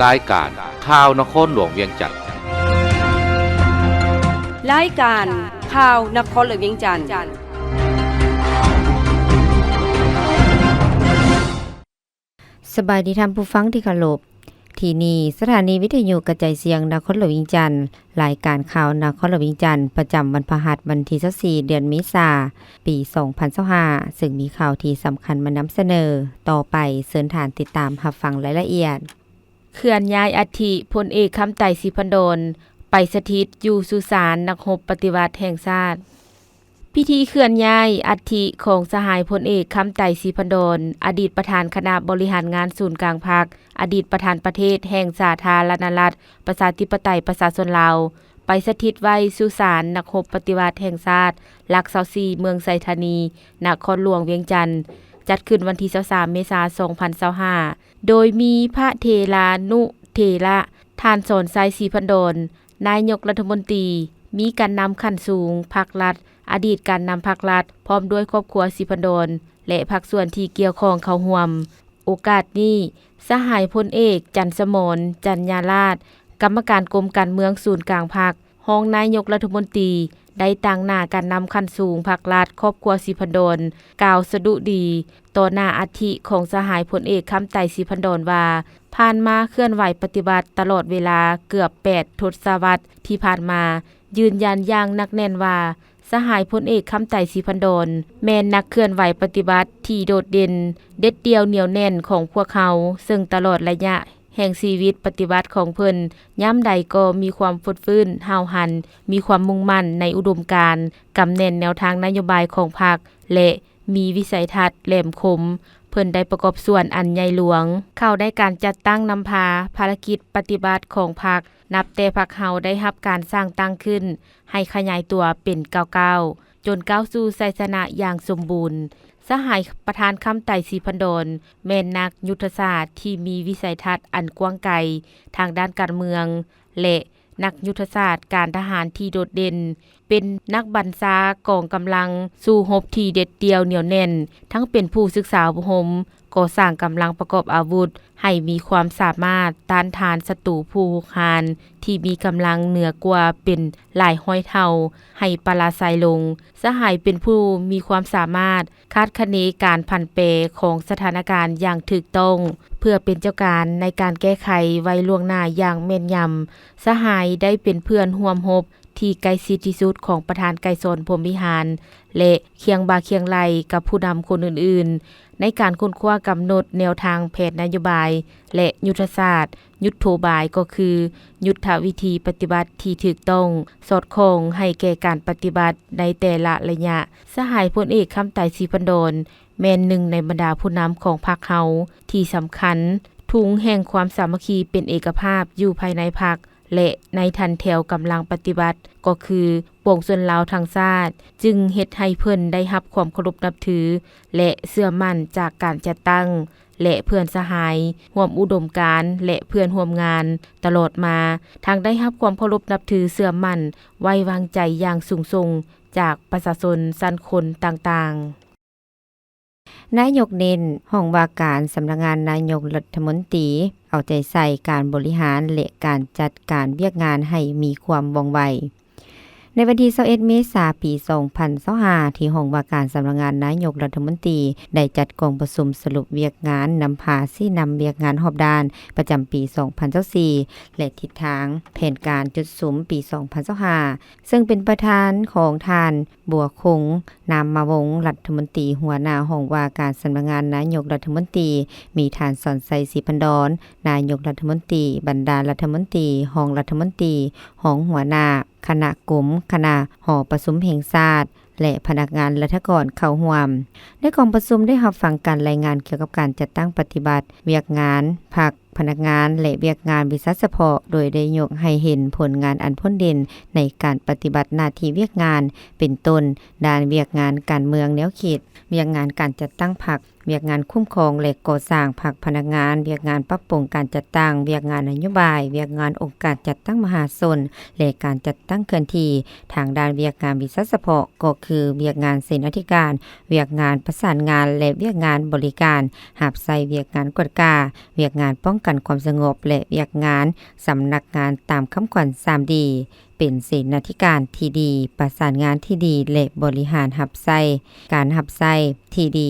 ລາຍການຂ່າວນະຄອນຫຼວງວຽງຈັນ. ລາຍການຂ່າວນະຄອນຫຼວງວຽງຈັນ. ສະບາຍດີທ່ານຜູ້ຟັງທີ່ເຄົາລົບ. ທີ່ນີ້ສະຖານີວິທະຍຸກະຈາຍສຽງນະຄອນຫຼວງວຽງຈັນ. ລາຍການຂ່າວນະຄອນຫຼວງວຽງຈັນ ປະຈຳວັນພະຫັດ ວັນທີຊາວສີ່ ເດືອນເມສາ ປີສອງພັນຊາວຫ້າ ເຊິ່ງມີຂ່າວທີ່ສຳຄັນມານຳສະເໜີ. ຕໍ່ໄປເຊີນທ່ານຕິດຕາມຮັບຟັງລາຍລະອຽດ. ເຄື່ອນຍ້າຍອັດຖິພົນເອກ ຄຳໄຕ ສີພັນດອນ ໄປສະຖິດຢູ່ສຸສານນັກຮົບປະຕິວັດແຫ່ງຊາດ. ພິທີເຄື່ອນຍ້າຍອັດຖິຂອງສະຫາຍພົນເອກ ຄຳໄຕ ສີພັນດອນ ອະດີດປະທານຄະນະບໍລິຫານງານສູນກາງພັກ, ອະດີດປະທານປະເທດແຫ່ງສາທາລະນະລັດ ປະຊາທິປະໄຕ ປະຊາຊົນລາວ ໄປສະຖິດໄວ້ສຸສານນັກຮົບປະຕິວັດແຫ່ງຊາດ ຫຼັກຊາວສີ່ ເມືອງໄຊທານີ ນະຄອນຫຼວງວຽງຈັນ, ຈັດຂຶ້ນວັນທີຊາວສາມ ເມສາ ສອງພັນຊາວຫ້າ ໂດຍມີພະເຖລານຸເຖລະ, ທ່ານ ສອນໄຊ ສີພັນດອນ ນາຍົກລັດຖະມົນຕີ, ມີການນຳຂັ້ນສູງພັກລັດ, ອະດີດການນຳພັກລັດ, ພ້ອມດ້ວຍຄອບຄົວສີພັນດອນ ແລະ ພາກສ່ວນທີ່ກ່ຽວຂ້ອງເຂົ້າຮ່ວມ. ໂອກາດນີ້, ສະຫາຍພົນເອກ ຈັນສະໝອນ ຈັນຍາລາດ, ກຳມະການກົມການເມືອງສູນກາງພັກ, ຮອງນາຍົກລັດຖະມົນຕີ ໄດ້ຕາງໜ້າການນຳຂັ້ນສູງພັກລັດ, ຄອບຄົວສີພັນດອນ ກ່າວສະດຸດີຕໍ່ໜ້າອັດຖິຂອງສະຫາຍພົນເອກ ຄຳໄຕ ສີພັນດອນ ວ່າ ຜ່ານມາເຄື່ອນໄຫວປະຕິວັດຕະຫຼອດເວລາເກືອບແປດທົດສະວັດທີ່ຜ່ານມາ ຢືນຢັນຢ່າງໜັກແໜ້ນວ່າ ສະຫາຍພົນເອກ ຄຳໄຕ ສີພັນດອນ ແມ່ນນັກເຄື່ອນໄຫວປະຕິວັດທີ່ໂດດເດັ່ນ, ເດັດດ່ຽວ, ໜຽວແໜ້ນຂອງພວກເຮົາ, ເຊິ່ງຕະຫຼອດໄລຍະແຫ່ງຊີວິດປະຕິວັດຂອງເພິ່ນ, ຍາມໃດກໍມີຄວາມຟົດຟື້ນ, ຫ້າວຫັນ, ມີຄວາມມຸ່ງໝັ້ນໃນອຸດົມການ, ກຳແໜ້ນແນວທາງນະໂຍບາຍຂອງພັກ ແລະ ມີວິໄສທັດແຫຼມຄົມ, ເພິ່ນໄດ້ປະກອບສ່ວນອັນໃຫຍ່ຫຼວງເຂົ້າໃນການຈັດຕັ້ງນຳພາພາລະກິດປະຕິວັດຂອງພັກ, ນັບແຕ່ພັກເຮົາໄດ້ຮັບການສ້າງຕັ້ງຂຶ້ນໃຫ້ຂະຫຍາຍຕົວເປັນກ້າວໆ ຈົນກ້າວສູ່ໄຊຊະນະຢ່າງສົມບູນ. ສະຫາຍປະທານ ຄຳໄຕ ສີພັນດອນ ແມ່ນນັກຍຸດທະສາດທີ່ມີວິໄສທັດອັນກວ້າງໄກທາງດ້ານການເມືອງ ແລະ ນັກຍຸດທະສາດການທະຫານທີ່ໂດດເດັ່ນ, ເປັນນັກບັນຊາກອງກຳລັງສູ້ຮົບທີ່ເດັດດ່ຽວໜຽວແໜ້ນ, ທັງເປັນຜູ້ສຶກສາອົບຮົມ, ກໍ່ສ້າງກຳລັງປະກອບອາວຸດໃຫ້ມີຄວາມສາມາດຕ້ານທານສັດຕູຜູ້ຮຸກຮານທີ່ມີກຳລັງເໜືອກວ່າເປັນຫຼາຍຮ້ອຍເທົ່າໃຫ້ປະລາໄຊລົງ. ສະຫາຍເປັນຜູ້ມີຄວາມສາມາດ ຄາດຄະເນການຜັນແປຂອງສະຖານະການຢ່າງຖືກຕ້ອງ ເພື່ອເປັນເຈົ້າການໃນການແກ້ໄຂໄວ້ລ່ວງໜ້າຢ່າງແມ່ນຍຳ. ສະຫາຍໄດ້ເປັນເພື່ອນຮ່ວມຮົບທີ່ໃກ້ຊິດທີ່ສຸດຂອງປະທານໄກສອນ ພົມວິຫານ ແລະ ຄຽງບ່າຄຽງໄຫຼ່ກັບຜູ້ນຳຄົນອື່ນໆ ໃນການຄົ້ນຄວ້າກຳນົດແນວທາງແຜນນະໂຍບາຍ ແລະ ຍຸດທະສາດ, ຍຸດໂທບາຍ ກໍຄື ຍຸດທະວິທີປະຕິບັດທີ່ຖືກຕ້ອງ, ສອດຄ່ອງໃຫ້ແກ່ການປະຕິບັດໃນແຕ່ລະໄລຍະ. ສະຫາຍພົນເອກ ຄຳໄຕ ສີພັນດອນ ແມ່ນໜຶ່ງໃນບັນດາຜູ້ນຳຂອງພັກເຮົາທີ່ສຳຄັນ, ທຸງແຫ່ງຄວາມສາມັກຄີເປັນເອກະພາບຢູ່ພາຍໃນພັກ ແລະ ໃນຖັນແຖວກຳລັງປະຕິວັດ ກໍຄືປວງຊົນລາວທັງຊາດ, ຈຶ່ງເຮັດໃຫ້ເພິ່ນໄດ້ຮັບຄວາມເຄົາລົບນັບຖື ແລະ ເຊື່ອໝັ້ນຈາກການຈັດຕັ້ງ ແລະ ເພື່ອນສະຫາຍຮ່ວມອຸດົມການ ແລະ ເພື່ອນຮ່ວມງານຕະຫຼອດມາ, ທັງໄດ້ຮັບຄວາມເຄົາລົບນັບຖືເຊື່ອໝັ້ນໄວ້ວາງໃຈຢ່າງສູງສົ່ງຈາກປະຊາຊົນຊັ້ນຄົນຕ່າງໆ. ນາຍົກເນັ້ນ, ຫ້ອງວ່າການສຳນັກງານນາຍົກລັດຖະມົນຕີ ເອົາໃຈໃສ່ການບໍລິຫານ ແລະ ການຈັດການວຽກງານໃຫ້ມີຄວາມວ່ອງໄວ. ໃນວັນທີຊາວເອັດ ເມສາ ປີສອງພັນຊາວຫ້າ ທີ່ຫ້ອງວ່າການສຳນັກງານນາຍົກລັດຖະມົນຕີ ໄດ້ຈັດກອງປະຊຸມສະຫຼຸບວຽກງານນຳພາຊີ້ນຳວຽກງານຮອບດ້ານປະຈຳປີສອງພັນຊາວສີ່ ແລະ ທິດທາງແຜນການຈຸດສຸມປີສອງພັນຊາວຫ້າ ເຊິ່ງເປັນປະທານຂອງທ່ານ ບົວຄົງ ນາມມະວົງ ລັດຖະມົນຕີຫົວໜ້າຫ້ອງວ່າການສຳນັກງານນາຍົກລັດຖະມົນຕີ, ມີທ່ານ ສອນໄຊ ສີພັນດອນ ນາຍົກລັດຖະມົນຕີ, ບັນດາລັດຖະມົນຕີ, ຮອງລັດຖະມົນຕີ, ຮອງຫົວໜ້າຄະນະກົມ, ຄະນະຫໍປະຊຸມແຫ່ງຊາດ ແລະ ພະນັກງານລັດຖະກອນເຂົ້າຮ່ວມ. ໃນກອງປະຊຸມໄດ້ຮັບຟັງການລາຍງານກ່ຽວກັບການຈັດຕັ້ງປະຕິບັດວຽກງານພັກ, ພະນັກງານ ແລະ ວຽກງານວິຊາສະເພາະ, ໂດຍໄດ້ຍົກໃຫ້ເຫັນຜົນງານອັນພົ້ນເດັ່ນໃນການປະຕິບັດໜ້າທີ່ວຽກງານ ເປັນຕົ້ນ ດ້ານວຽກງານການເມືອງແນວເຂດ, ວຽກງານການຈັດຕັ້ງພັກ, ວຽກງານຄຸ້ມຄອງ ແລະ ກໍ່ສ້າງພັກພະນັກງານ, ວຽກງານປັບປຸງການຈັດຕັ້ງ, ວຽກງານນະໂຍບາຍ, ວຽກງານອົງການຈັດຕັ້ງມະຫາຊົນ ແລະ ການຈັດຕັ້ງເຄື່ອນທີ່. ທາງດ້ານວຽກງານວິຊາສະເພາະ ກໍຄືວຽກງານເສນາທິການ, ວຽກງານປະສານງານ ແລະ ວຽກງານບໍລິການ, ຮັບໃຊ້ວຽກງານກວດກາ, ວຽກງານປ້ອງ ກັນຄວາມສະຫງົບ ແລະ ວຽກງານສຳນັກງານຕາມຄຳຂວັນສາມດີ ເປັນເສນາທິການທີ່ດີ, ປະສານງານທີ່ດີ ແລະ ບໍລິຫານຮັບໃຊ້, ການຮັບໃຊ້ທີ່ດີ.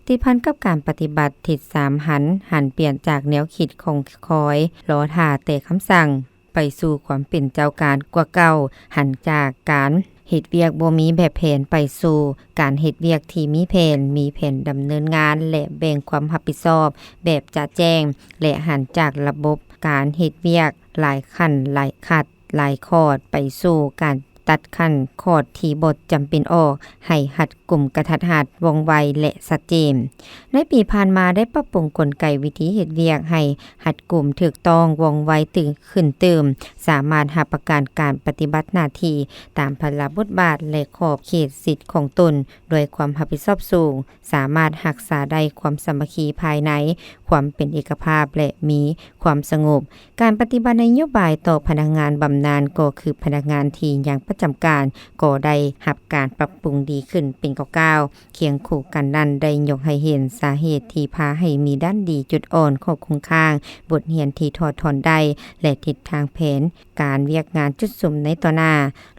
ຕິດພັນກັບການປະຕິບັດທິດສາມຫັນ, ຫັນປ່ຽນຈາກແນວຄິດຄົງຄອຍລໍຖ້າແຕ່ຄຳສັ່ງ ໄປສູ່ຄວາມເປັນເຈົ້າການກວ່າເກົ່າ, ຫັນຈາກການເຮັດວຽກບໍ່ມີແບບແຜນ ໄປສູ່ການເຮັດວຽກທີ່ມີແຜນ, ມີແຜນດຳເນີນງານ ແລະ ແບ່ງຄວາມຮັບຜິດຊອບແບບຈະແຈ້ງ ແລະ ຫັນຈາກລະບົບການເຮັດວຽກຫຼາຍຂັ້ນ, ຫຼາຍຂັ້ນ, ຫຼາຍຂອດ ໄປສູ່ການຕັດຂັ້ນຂອດທີ່ບໍ່ຈຳເປັນອອກ ໃຫ້ຮັດ ກຸ່ມກະທັດຮັດ, ວ່ອງໄວ ແລະ ຊັດເຈນ. ໃນປີຜ່ານມາໄດ້ປັບປຸງກົນໄກວິທີເຮັດວຽກໃຫ້ຮັດກຸມ, ຖືກຕ້ອງ, ວ່ອງໄວຕື່ມ, ຂຶ້ນຕື່ມ, ສາມາດຮັບປະກັນການປະຕິບັດໜ້າທີ່ຕາມພາລະບົດບາດ ແລະ ຂອບເຂດສິດຂອງຕົນດ້ວຍຄວາມຮັບຜິດຊອບສູງ, ສາມາດຮັກສາໄດ້ຄວາມສາມັກຄີພາຍໃນ, ຄວາມເປັນເອກະພາບ ແລະ ມີຄວາມສະຫງົບ. ການປະຕິບັດນະໂຍບາຍຕໍ່ພະນັກງານບຳນານ ກໍຄືພະນັກງານທີ່ຍັງປະຈຳການ ກໍໄດ້ຮັບການປັບປຸງດີຂຶ້ນເປັນກ້າວໆ. ຄຽງຄູ່ກັນນັ້ນ ໄດ້ຍົກໃຫ້ເຫັນສາເຫດທີ່ພາໃຫ້ມີດ້ານດີ, ຈຸດອ່ອນ, ຂໍ້ຄົງຄ້າງ, ບົດຮຽນທີ່ຖອດຖອນໄດ້ ແລະ ທິດທາງແຜນການວຽກງານຈຸດສຸມໃນຕໍ່ໜ້າ,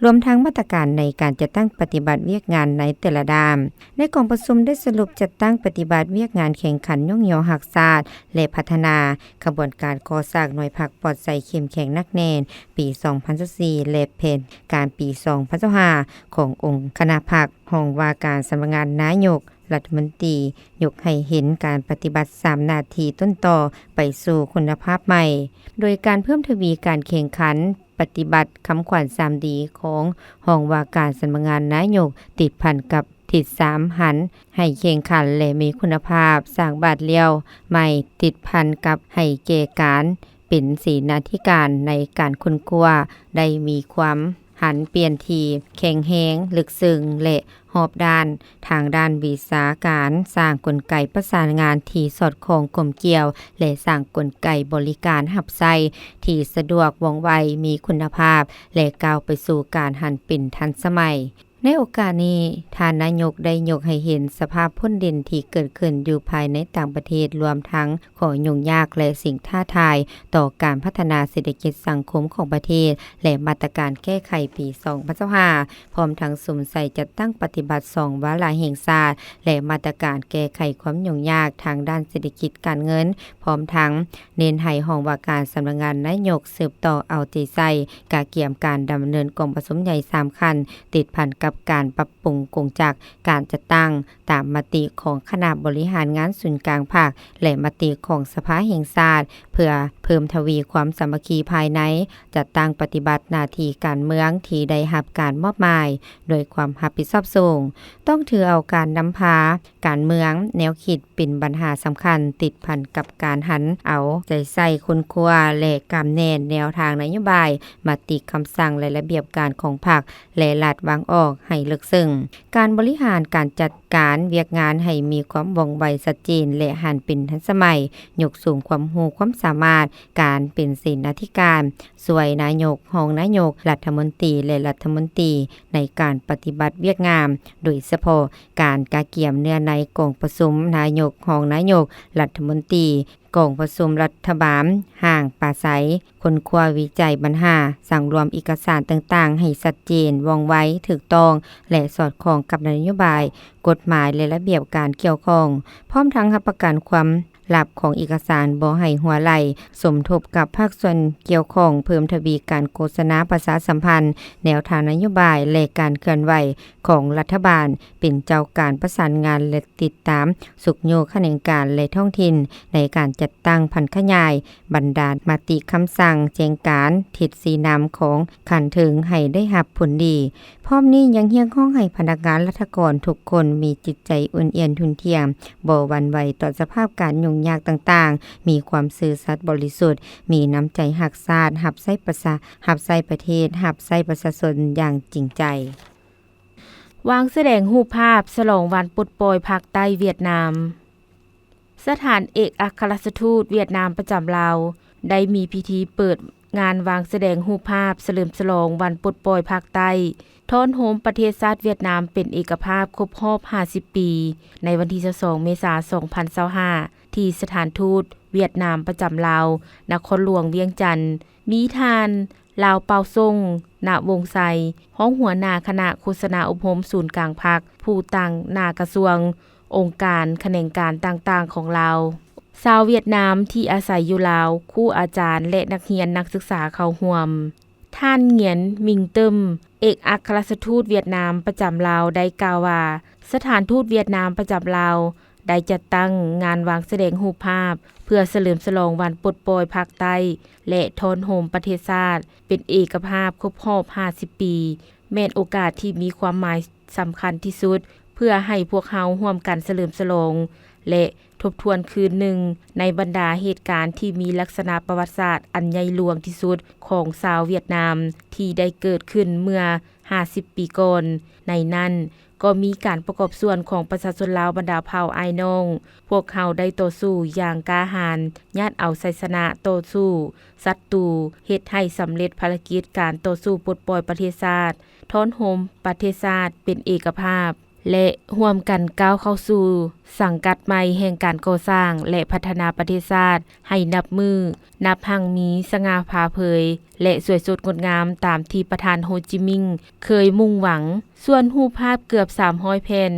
ລວມທັງມາດຕະການໃນການຈັດຕັ້ງປະຕິບັດວຽກງານໃນແຕ່ລະດ້ານ. ໃນກອງປະຊຸມໄດ້ສະຫຼຸບຈັດຕັ້ງປະຕິບັດວຽກງານແຂ່ງຂັນຍ້ອງຍໍຮັກຊາດ ແລະ ພັດທະນາຂະບວນການກໍ່ສ້າງໜ່ວຍພັກປອດໃສເຂັ້ມແຂງໜັກແໜ້ນ ປີສອງພັນຊາວສີ່ ແລະ ແຜນການປີສອງພັນຊາວຫ້າ ຂອງອົງຄະນະພັກ, ຫ້ອງວ່າການສຳນັກງານນາຍົກລັດຖະມົນຕີ ຍົກໃຫ້ເຫັນການປະຕິບັດສາມໜ້າທີ່ຕົ້ນຕໍໄປສູ່ຄຸນນະພາບໃໝ່, ໂດຍການເພີ່ມທະວີການແຂ່ງຂັນປະຕິບັດຄຳຂວັນສາມດີຂອງຫ້ອງວ່າການສຳນັກງານນາຍົກ ຕິດພັນກັບ ທິດສາມຫັນໃຫ້ແຂ່ງຂັນ ແລະ ມີຄຸນນະພາບ, ສ້າງບາດລ້ຽວໃໝ່ ຕິດພັນກັບໃຫ້ແກ່ການເປັນເສນາທິການໃນການຄົ້ນຄວ້າ ໄດ້ມີຄວາມຫັນປ່ຽນທີ່ແຂງແຮງ, ເລິກເຊິ່ງ ແລະ ຮອບດ້ານ ທາງດ້ານວິຊາການ, ສ້າງກົນໄກປະສານງານທີ່ສອດຄ່ອງກົມກ່ຽວ ແລະ ສ້າງກົນໄກບໍລິການຮັບໃຊ້ທີ່ສະດວກ, ວ່ອງໄວ, ມີຄຸນນະພາບ ແລະ ກ້າວໄປສູ່ການຫັນເປັນທັນສະໄໝ. ໃນໂອກາດນີ້, ທ່ານນາຍົກໄດ້ຍົກໃຫ້ເຫັນສະພາບຜົນເດັ່ນທີ່ເກີດຂຶ້ນຢູ່ພາຍໃນຕ່າງປະເທດ, ລວມທັງຂໍ້ຫຍຸ້ງຍາກ ແລະ ສິ່ງທ້າທາຍຕໍ່ການພັດທະນາເສດຖະກິດສັງຄົມຂອງປະເທດ ແລະ ມາດຕະການແກ້ໄຂປີສອງພັນຊາວຫ້າ ພ້ອມທັງສຸມໃສ່ຈັດຕັ້ງປະຕິບັດສອງວາລະແຫ່ງຊາດ ແລະ ມາດຕະການແກ້ໄຂຄວາມຫຍຸ້ງຍາກທາງດ້ານເສດຖະກິດການເງິນ, ພ້ອມທັງເນັ້ນໃຫ້ຫ້ອງວ່າການສຳນັກງານນາຍົກສືບຕໍ່ເອົາໃຈໃສ່ ກະກຽມການດຳເນີນກອງປະຊຸມໃຫຍ່ສາມຂັ້ນ ຕິດພັນກັບການປັບປຸງກົງຈັກການຈັດຕັ້ງ ຕາມມະຕິຂອງຄະນະບໍລິຫານງານສູນກາງພັກ ແລະ ມະຕິຂອງສະພາແຫ່ງຊາດ ເພື່ອເພີ່ມທະວີຄວາມສາມັກຄີພາຍໃນ, ຈັດຕັ້ງປະຕິບັດໜ້າທີ່ການເມືອງທີ່ໄດ້ຮັບການມອບໝາຍດ້ວຍຄວາມຮັບຜິດຊອບສູງ. ຕ້ອງຖືເອົາການນຳພາການເມືອງ, ແນວຄິດ ເປັນບັນຫາສຳຄັນ ຕິດພັນກັບການຫັນເອົາໃຈໃສ່ຄົ້ນຄວ້າ ແລະ ກຳແໜ້ນແນວທາງນະໂຍບາຍ, ມະຕິຄຳສັ່ງ ແລະ ລະບຽບການຂອງພັກ ແລະ ລັດວາງອອກໃຫ້ເລິກເຊິ່ງ. ການບໍລິຫານການຈັດການວຽກງານໃຫ້ມີຄວາມວ່ອງໄວ, ຊັດເຈນ ແລະ ຫັນເປັນທັນສະໄໝ, ຍົກສູງຄວາມຮູ້ຄວາມສາມາດ, ການເປັນເສນາທິການ, ຊ່ວຍນາຍົກ, ຮອງນາຍົກ, ລັດຖະມົນຕີ ແລະ ລັດຖະມົນຕີ ໃນການປະຕິບັດວຽກງານ, ໂດຍສະເພາະການກະກຽມເນື້ອໃນກອງປະຊຸມນາຍົກ, ຮອງນາຍົກ, ລັດຖະມົນຕີ, ກອງປະຊຸມລັດຖະບານ, ຮ່າງປາໄສ, ຄົ້ນຄວ້າວິໄຈບັນຫາ, ສັງລວມເອກະສານຕ່າງໆໃຫ້ຊັດເຈນ, ວ່ອງໄວ, ຖືກຕ້ອງ ແລະ ສອດຄ່ອງກັບນະໂຍບາຍ, ກົດໝາຍ ແລະ ລະບຽບການກ່ຽວຂ້ອງ, ພ້ອມທັງຮັບປະກັນຄວາມ ລັບຂອງເອກະສານບໍ່ໃຫ້ຮົ່ວໄຫຼ, ສົມທົບກັບພາກສ່ວນກ່ຽວຂ້ອງເພີ່ມທະວີການໂຄສະນາປະຊາສຳພັນແນວທາງນະໂຍບາຍ ແລະ ການເຄື່ອນໄຫວຂອງລັດຖະບານ, ເປັນເຈົ້າການປະສານງານ ແລະ ຕິດຕາມຊຸກຍູ້ຂະແໜງການ ແລະ ທ້ອງຖິ່ນໃນການຈັດຕັ້ງຜັນຂະຫຍາຍບັນດາມະຕິຄຳສັ່ງແຈ້ງການ, ທິດຊີ້ນຳຂອງຂັ້ນເທິງໃຫ້ໄດ້ຮັບຜົນດີ. ພ້ອມນີ້ຍັງຮຽກຮ້ອງໃຫ້ພະນັກງານລັດຖະກອນທຸກຄົນມີຈິດໃຈອຸ່ນອຽນທຸ່ນທ່ຽມ, ບໍ່ຫວັ່ນໄຫວຕໍ່ສະພາບການຫຍຸ້ງຍາກຕ່າງໆ, ມີຄວາມຊື່ສັດບໍລິສຸດ, ມີນ້ຳໃຈຮັກຊາດ, ຮັບໃຊ້ປະຊາ, ຮັບໃຊ້ປະເທດ, ຮັບໃຊ້ປະຊາຊົນຢ່າງຈິງໃຈ. ວາງສະແດງຮູບພາບສະຫຼອງວັນປົດປ່ອຍພາກໃຕ້ຫວຽດນາມ. ສະຖານເອກອັກຄະລັດຖະທູດຫວຽດນາມປະຈຳລາວ ໄດ້ມີພິທີເປີດງານວາງສະແດງຮູບພາບສະເຫຼີມສະຫຼອງວັນປົດປ່ອຍພາກໃຕ້, ທ້ອນໂຮມປະເທດຊາດຫວຽດນາມເປັນເອກະພາບຄົບຮອບຫ້າສິບປີ ໃນວັນທີຊາວສອງ ເມສາ ສອງພັນຊາວຫ້າ ທີ່ສະຖານທູດຫວຽດນາມປະຈຳລາວ ນະຄອນຫຼວງວຽງຈັນ, ມີທ່ານ ລາວເປົາສົງ ນະວົງໄຊ, ຮອງຫົວໜ້າຄະນະໂຄສະນາອົບຮົມສູນກາງພັກ, ຜູ້ຕາງໜ້າກະຊວງ, ອົງການຂະແໜງການຕ່າງໆຂອງລາວ, ຊາວຫວຽດນາມທີ່ອາໄສຢູ່ລາວ, ຄູອາຈານ ແລະ ນັກຮຽນນັກສຶກສາເຂົ້າຮ່ວມ. ທ່ານ ຫງຽນ ມິງເຕີມ ເອກອັກຄະລັດຖະທູດຫວຽດນາມປະຈຳລາວ ໄດ້ກ່າວວ່າ ສະຖານທູດຫວຽດນາມປະຈຳລາວ ໄດ້ຈັດຕັ້ງງານວາງສະແດງຮູບພາບ ເພື່ອສະເຫຼີມສະຫຼອງວັນປົດປ່ອຍພາກໃຕ້ ແລະ ທ້ອນໂຮມປະເທດຊາດເປັນເອກະພາບຄົບຮອບຫ້າສິບປີ, ແມ່ນໂອກາດທີ່ມີຄວາມໝາຍສຳຄັນທີ່ສຸດ ເພື່ອໃຫ້ພວກເຮົາຮ່ວມກັນສະເຫຼີມສະຫຼອງ ແລະ ທົບທວນຄືນໜຶ່ງໃນບັນດາເຫດການທີ່ມີລັກສະນະປະຫວັດສາດອັນໃຫຍ່ຫຼວງທີ່ສຸດຂອງຊາວຫວຽດນາມທີ່ໄດ້ເກີດຂຶ້ນເມື່ອຫ້າສິບປີກ່ອນ. ໃນນັ້ນກໍມີການປະກອບສ່ວນຂອງປະຊາຊົນລາວບັນດາເຜົ່າອ້າຍນ້ອງ. ພວກເຮົາໄດ້ຕໍ່ສູ້ຢ່າງກ້າຫານ, ຍາດເອົາໄຊຊະນະຕໍ່ສູ້ສັດຕູ, ເຮັດໃຫ້ສຳເລັດພາລະກິດການຕໍ່ສູ້ປົດປ່ອຍປະເທດຊາດ, ທ້ອນໂຮມປະເທດຊາດເປັນເອກະພາບ ແລະ ຮ່ວມກັນກ້າວເຂົ້າສູ່ສັງກັດໃໝ່ແຫ່ງການກໍ່ສ້າງ ແລະ ພັດທະນາປະເທດຊາດໃຫ້ນັບມື້ນັບຮັ່ງມີສະຫງ່າຜ່າເຜີຍ ແລະ ສວຍສົດງົດງາມຕາມທີ່ປະທານໂຮຈິມິງເຄີຍມຸ່ງຫວັງ. ສ່ວນຮູບພາບເກືອບສາມຮ້ອຍແຜ່ນ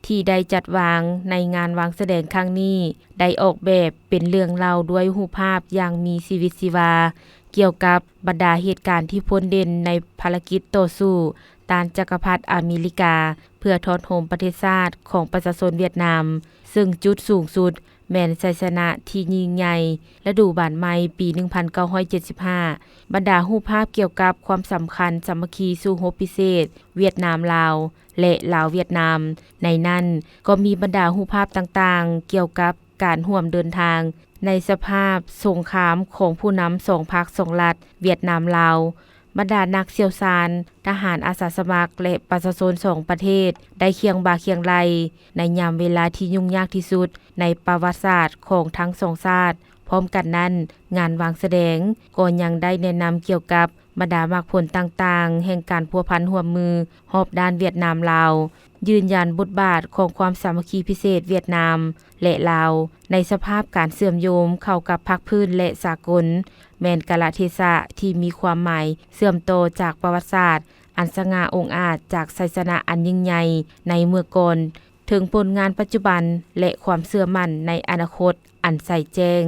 ທີ່ໄດ້ຈັດວາງໃນງານວາງສະແດງຄັ້ງນີ້ ໄດ້ອອກແບບເປັນເລື່ອງເລົ່າດ້ວຍຮູບພາບຢ່າງມີຊີວິດຊີວາ ກ່ຽວກັບບັນດາເຫດການທີ່ພົ້ນເດັ່ນໃນພາລະກິດຕໍ່ສູ້ ຕ້ານຈັກກະພັດອາເມລິກາ ເພື່ອທ້ອນໂຮມປະເທດຊາດຂອງປະຊາຊົນຫວຽດນາມ, ເຊິ່ງຈຸດສູງສຸດແມ່ນໄຊຊະນະທີ່ຍິ່ງໃຫຍ່ລະດູບານໃໝ່ປີໜຶ່ງພັນເກົ້າຮ້ອຍເຈັດສິບຫ້າ. ບັນດາຮູບພາບກ່ຽວກັບຄວາມສຳຄັນສາມັກຄີສູ້ຮົບພິເສດຫວຽດນາມ-ລາວ ແລະ ລາວ-ຫວຽດນາມ, ໃນນັ້ນກໍມີບັນດາຮູບພາບຕ່າງໆກ່ຽວກັບການຮ່ວມເດີນທາງໃນສະພາບສົງຄາມຂອງຜູ້ນຳສອງພັກສອງລັດ ຫວຽດນາມ-ລາວ. ບັນດານັກຊ່ຽວຊານ, ທະຫານອາສາສະໝັກ ແລະ ປະຊາຊົນສອງປະເທດໄດ້ຄຽງບ່າຄຽງໄຫຼ່ໃນຍາມເວລາທີ່ຫຍຸ້ງຍາກທີ່ສຸດໃນປະຫວັດສາດຂອງທັງສອງຊາດ. ພ້ອມກັນນັ້ນ, ງານວາງສະແດງກໍຍັງໄດ້ແນະນຳກ່ຽວກັບບັນດາໝາກຜົນຕ່າງໆແຫ່ງການພົວພັນຮ່ວມມືຮອບດ້ານຫວຽດນາມ-ລາວ, ຢືນຢັນບົດບາດຂອງຄວາມສາມັກຄີພິເສດຫວຽດນາມ ແລະ ລາວ ໃນສະພາບການເຊື່ອມໂຍງເຂົ້າກັບພາກພື້ນ ແລະ ສາກົນ, ແມ່ນກາລະເທສະທີ່ມີຄວາມໝາຍເຊື່ອມຕໍ່ຈາກປະຫວັດສາດອັນສະຫງ່າອົງອາດຈາກໄຊຊະນະອັນຍິ່ງໃຫຍ່ໃນເມື່ອກ່ອນ, ເຖິງຜົນງານປັດຈຸບັນ ແລະ ຄວາມເຊື່ອໝັ້ນໃນອະນາຄົດອັນໃສແຈ້ງ.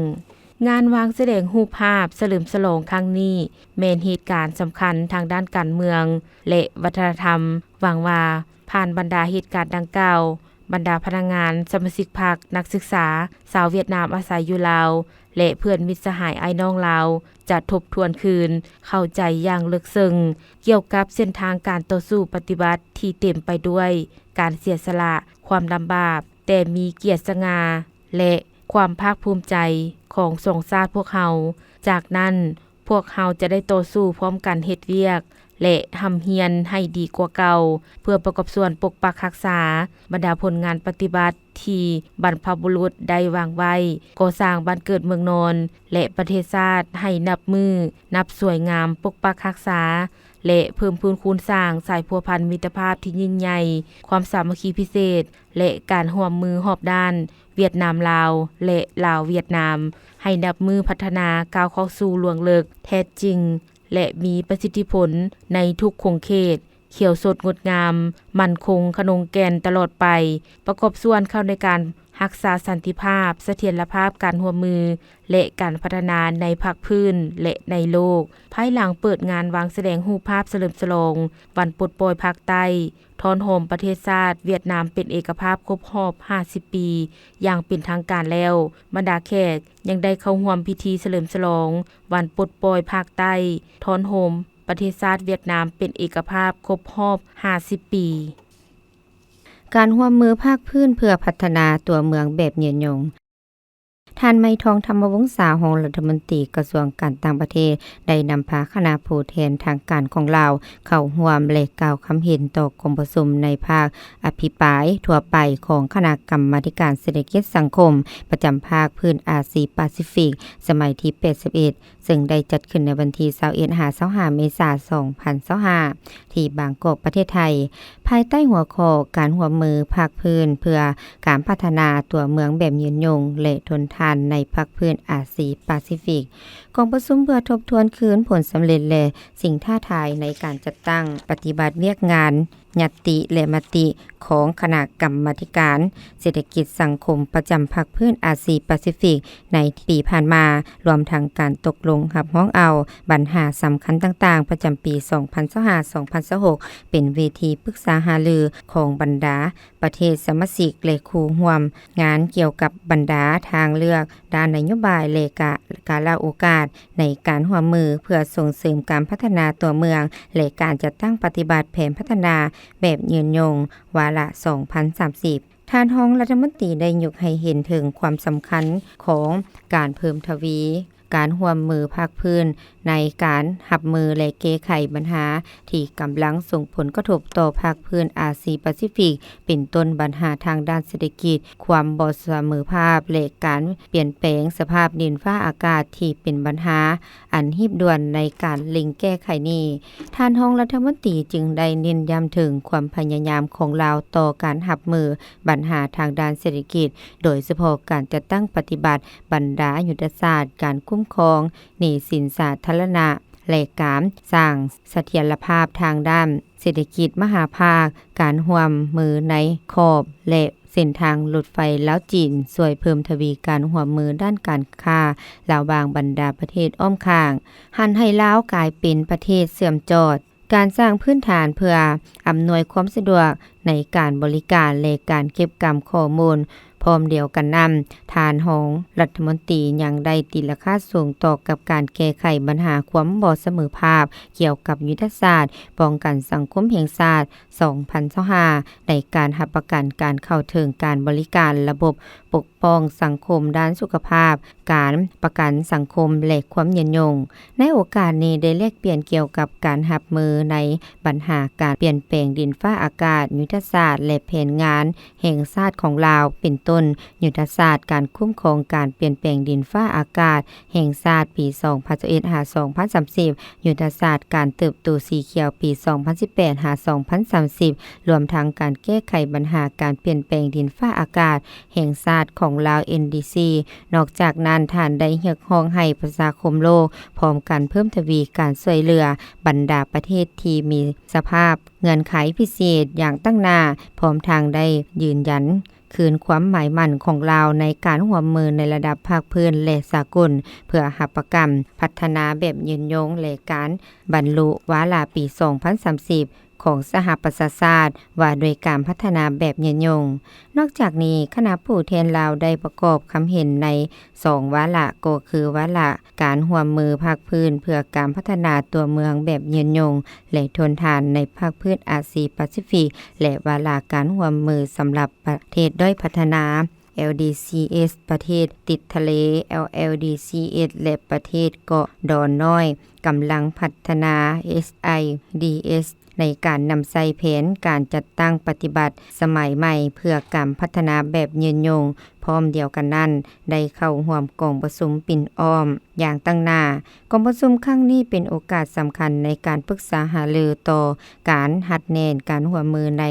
ງານວາງສະແດງຮູບພາບສະເຫຼີມສະຫຼອງຄັ້ງນີ້ ແມ່ນເຫດການສຳຄັນທາງດ້ານການເມືອງ ແລະ ວັດທະນະທຳ. ຫວັງວ່າຜ່ານບັນດາເຫດການດັ່ງກ່າວ, ບັນດາພະນັກງານ, ສະມາຊິກພັກ, ນັກສຶກສາ, ຊາວຫວຽດນາມອາໄສຢູ່ລາວ ແລະ ເພື່ອນມິດສະຫາຍອ້າຍນ້ອງລາວ ຈະທົບທວນຄືນ, ເຂົ້າໃຈຢ່າງເລິກເຊິ່ງກ່ຽວກັບເສັ້ນທາງການຕໍ່ສູ້ປະຕິວັດທີ່ເຕັມໄປດ້ວຍການເສຍສະຫຼະ, ຄວາມລຳບາກ, ແຕ່ມີກຽດສະຫງ່າ ແລະ ຄວາມພາກພູມໃຈຂອງສອງຊາດພວກເຮົາ. ຈາກນັ້ນ, ພວກເຮົາຈະໄດ້ຕໍ່ສູ້ພ້ອມກັນເຮັດວຽກ ແລະ ຮ່ຳຮຽນໃຫ້ດີກວ່າເກົ່າ ເພື່ອປະກອບສ່ວນປົກປັກຮັກສາບັນດາຜົນງານປະຕິວັດທີ່ບັນພະບຸລຸດໄດ້ວາງໄວ້, ກໍ່ສ້າງບ້ານເກີດເມືອງນອນ ແລະ ປະເທດຊາດໃຫ້ນັບມື້ນັບສວຍງາມ, ປົກປັກຮັກສາ ແລະ ເພີ່ມພູນຄູນສ້າງສາຍພົວພັນມິດຕະພາບທີ່ຍິ່ງໃຫຍ່, ຄວາມສາມັກຄີພິເສດ ແລະ ການຮ່ວມມືຮອບດ້ານຫວຽດນາມ-ລາວ ແລະ ລາວ-ຫວຽດນາມ ໃຫ້ນັບມື້ພັດທະນາ, ກ້າວເຂົ້າສູ່ລວງເລິກແທ້ຈິງ ແລະ ມີປະສິດທິຜົນໃນທຸກຂົງເຂດ, ຂຽວສົດງົດງາມ, ໝັ້ນຄົງຂະໜົງແກ່ນຕະຫຼອດໄປ, ປະກອບສ່ວນເຂົ້າໃນການຮັກສາສັນຕິພາບ, ສະຖຽນລະພາບການຮ່ວມມື ແລະ ການພັດທະນາໃນພາກພື້ນ ແລະ ໃນໂລກ. ພາຍຫຼັງເປີດງານວາງສະແດງຮູບພາບສະເຫຼີມສະຫຼອງວັນປົດປ່ອຍພາກໃຕ້, ທ້ອນໂຮມປະເທດຊາດຫວຽດນາມເປັນເອກະພາບຄົບຮອບຫ້າສິບປີຢ່າງເປັນທາງການແລ້ວ, ບັນດາແຂກຍັງໄດ້ເຂົ້າຮ່ວມພິທີສະເຫຼີມສະຫຼອງວັນປົດປ່ອຍພາກໃຕ້, ທ້ອນໂຮມປະເທດຊາດຫວຽດນາມເປັນເອກະພາບຄົບຮອບຫ້າສິບປີ. ການຮ່ວມມືພາກພື້ນເພື່ອພັດທະນາຕົວເມືອງແບບຍືນຍົງ. ທ່ານ ໄມທອງ ທຳມະວົງສາ ຮອງລັດຖະມົນຕີກະຊວງການຕ່າງປະເທດ ໄດ້ນຳພາຄະນະຜູ້ແທນທາງການຂອງລາວເຂົ້າຮ່ວມ ແລະ ກ່າວຄຳເຫັນຕໍ່ກອງປະຊຸມໃນພາກອະພິປາຍທົ່ວໄປຂອງຄະນະກຳມາທິການເສດຖະກິດສັງຄົມປະຈຳພາກພື້ນອາຊີປາຊີຟິກ ສະໄໝທີແປດສິບເອັດ ເຊິ່ງໄດ້ຈັດຂຶ້ນໃນວັນທີຊາວເອັດ ຫາ ຊາວຫ້າ ເມສາ ສອງພັນຊາວຫ້າ ທີ່ບາງກອກ ປະເທດໄທ, ພາຍໃຕ້ຫົວຂໍ້ ການຮ່ວມມືພາກພື້ນເພື່ອການພັດທະນາຕົວເມືອງແບບຍືນຍົງ ແລະ ທົນທານໃນພາກພື້ນອາຊີປາຊີຟິກ. ກອງປະຊຸມເພື່ອທົບທວນຄືນຜົນສຳເລັດ ແລະ ສິ່ງທ້າທາຍໃນການຈັດຕັ້ງປະຕິບັດວຽກງານ ຍັດຕິ ແລະ ມະຕິຂອງຄະນະກຳມາທິການເສດຖະກິດສັງຄົມປະຈຳພາກພື້ນອາຊີປາຊີຟິກໃນປີຜ່ານມາ, ລວມທັງການຕົກລົງຮັບຮອງເອົາບັນຫາສຳຄັນຕ່າງໆ ປະຈຳປີສອງພັນຊາວຫ້າ ສອງພັນຊາວຫົກ ເປັນເວທີປຶກສາຫາລືຂອງບັນດາປະເທດສະມາຊິກ ແລະ ຄູ່ຮ່ວມງານກ່ຽວກັບບັນດາທາງເລືອກ ດ້ານນະໂຍບາຍ ແລະ ກາ ກາລະໂອກາດໃນການຮ່ວມມືເພື່ອສົ່ງເສີມການພັດທະນາຕົວເມືອງ ແລະ ການຈັດຕັ້ງປະຕິບັດແຜນພັດທະນາແບບຍືນຍົງ ວາລະສອງພັນສາມສິບ. ທ່ານຮອງລັດຖະມົນຕີໄດ້ຍົກໃຫ້ເຫັນເຖິງຄວາມສຳຄັນຂອງການເພີ່ມທະວີການຮ່ວມມືພາກພື້ນ ໃນການຮັບມື ແລະ ແກ້ໄຂບັນຫາທີ່ກຳລັງສົ່ງຜົນກະທົບຕໍ່ພາກພື້ນອາຊີປາຊີຟິກ, ເປັນຕົ້ນບັນຫາທາງດ້ານເສດຖະກິດ, ຄວາມບໍ່ສະເໝີພາບ ແລະ ການປ່ຽນແປງສະພາບດິນຟ້າອາກາດທີ່ເປັນບັນຫາອັນຮີບດ່ວນໃນການເລັ່ງແກ້ໄຂນີ້. ທ່ານຮອງລັດຖະມົນຕີຈຶ່ງໄດ້ເນັ້ນຢ້ຳເຖິງຄວາມພະຍາຍາມຂອງລາວຕໍ່ການຮັບມືບັນຫາທາງດ້ານເສດຖະກິດ, ໂດຍສະເພາະການຈັດຕັ້ງປະຕິບັດບັນດາຍຸດທະສາດການຄຸ້ມຄອງ ໜີ້ສິນສາທາລະນະ ແລະ ການສ້າງສະຖຽນລະພາບທາງດ້ານເສດຖະກິດມະຫາພາກ, ການຮ່ວມມືໃນຂອບ ແລະ ເສັ້ນທາງລົດໄຟລາວ-ຈີນ ຊ່ວຍເພີ່ມທະວີການຮ່ວມມືດ້ານການຄ້າລະຫວ່າງບັນດາປະເທດອ້ອມຂ້າງ, ຫັນໃຫ້ລາວກາຍເປັນປະເທດເຊື່ອມຈອດ, ການສ້າງພື້ນຖານເພື່ອອຳນວຍຄວາມສະດວກໃນການບໍລິການ ແລະ ການເກັບກຳຂໍ້ມູນ. ພ້ອມດຽວກັນນັ້ນ, ທ່ານຮອງລັດຖະມົນຕີຍັງໄດ້ຕີລາຄາສູງຕໍ່ກັບການແກ້ໄຂບັນຫາຄວາມບໍ່ສະເໝີພາບກ່ຽວກັບຍຸດທະສາດປ້ອງກັນສັງຄົມແຫ່ງຊາດ ສອງພັນຊາວຫ້າ ໃນການຮັບປະກັນການເຂົ້າເຖິງການບໍລິການລະບົບປົກປ້ອງສັງຄົມດ້ານສຸຂະພາບ, ການປະກັນສັງຄົມ ແລະ ຄວາມຍືນຍົງ. ໃນໂອກາດນີ້ໄດ້ແລກປ່ຽນກ່ຽວກັບການຮັບມືໃນບັນຫາການປ່ຽນແປງດິນຟ້າອາກາດ, ຍຸດທະສາດ ແລະ ແຜນງານແຫ່ງຊາດຂອງລາວ, ເປັນຕົ້ນ ຍຸດທະສາດການຄຸ້ມຄອງການປ່ຽນແປງດິນຟ້າອາກາດແຫ່ງຊາດປີສອງພັນຊາວເອັດ ຫາ ສອງພັນສາມສິບ, ຍຸດທະສາດການເຕີບໂຕສີຂຽວປີສອງພັນສິບແປດ ຫາ ສອງພັນສາມສິບ, ລວມທັງການແກ້ໄຂບັນຫາການປ່ຽນແປງດິນຟ້າອາກາດແຫ່ງຊາດຂອງລາວ ເອັນດີຊີ. ນອກຈາກນັ້ນ, ທ່ານໄດ້ຮຽກຮ້ອງໃຫ້ປະຊາຄົມໂລກພ້ອມກັນເພີ່ມທະວີການຊ່ວຍເຫຼືອບັນດາປະເທດທີ່ມີສະພາບເງື່ອນໄຂພິເສດຢ່າງຕັ້ງໜ້າ, ພ້ອມທັງໄດ້ຢືນຢັນ ຄືນຄວາມໝາຍໝັ້ນຂອງລາວໃນການຮ່ວມມືໃນລະດັບພາກພື້ນ ແລະ ສາກົນ ເພື່ອຮັບປະກັນພັດທະນາແບບຍືນຍົງ ແລະ ການບັນລຸວາລະປີສອງພັນສາມສິບຂອງສະຫະປະຊາຊາດວ່າດ້ວຍການພັດທະນາແບບຍືນຍົງ. ນອກຈາກນີ້, ຄະນະຜູ້ແທນລາວໄດ້ປະກອບຄຳເຫັນໃນສອງວາລະ, ກໍຄືວາລະການຮ່ວມມືພາກພື້ນເພື່ອການພັດທະນາຕົວເມືອງແບບຍືນຍົງ ແລະ ທົນທານໃນພາກພື້ນອາຊີປາຊີຟິກ ແລະ ວາລະການຮ່ວມມືສຳລັບ ປະເທດດ້ອຍພັດທະນາ ແອລດີຊີເອສ ປະເທດຕິດທະເລ ແອລແອລດີຊີເອສ ແລະ ປະເທດເກາະດອນນ້ອຍກຳລັງພັດທະນາ ເອສໄອດີເອສ ໃນການນຳໃຊ້ແຜນການຈັດຕັ້ງປະຕິບັດສະໄໝໃໝ່ເພື່ອການພັດທະນາແບບຍືນຍົງ. ພ້ອມດຽວກັນນັ້ນ, ໄດ້ເຂົ້າຮ່ວມກອງປະຊຸມປິ່ນອ້ອມຢ່າງຕັ້ງໜ້າ. ກອງປະຊຸມຄັ້ງນີ້ເປັນໂອກາດສຳຄັນໃນການປຶກສາຫາລືຕໍ່ການຮັດແໜ້ນການຮ່ວມມືໃນ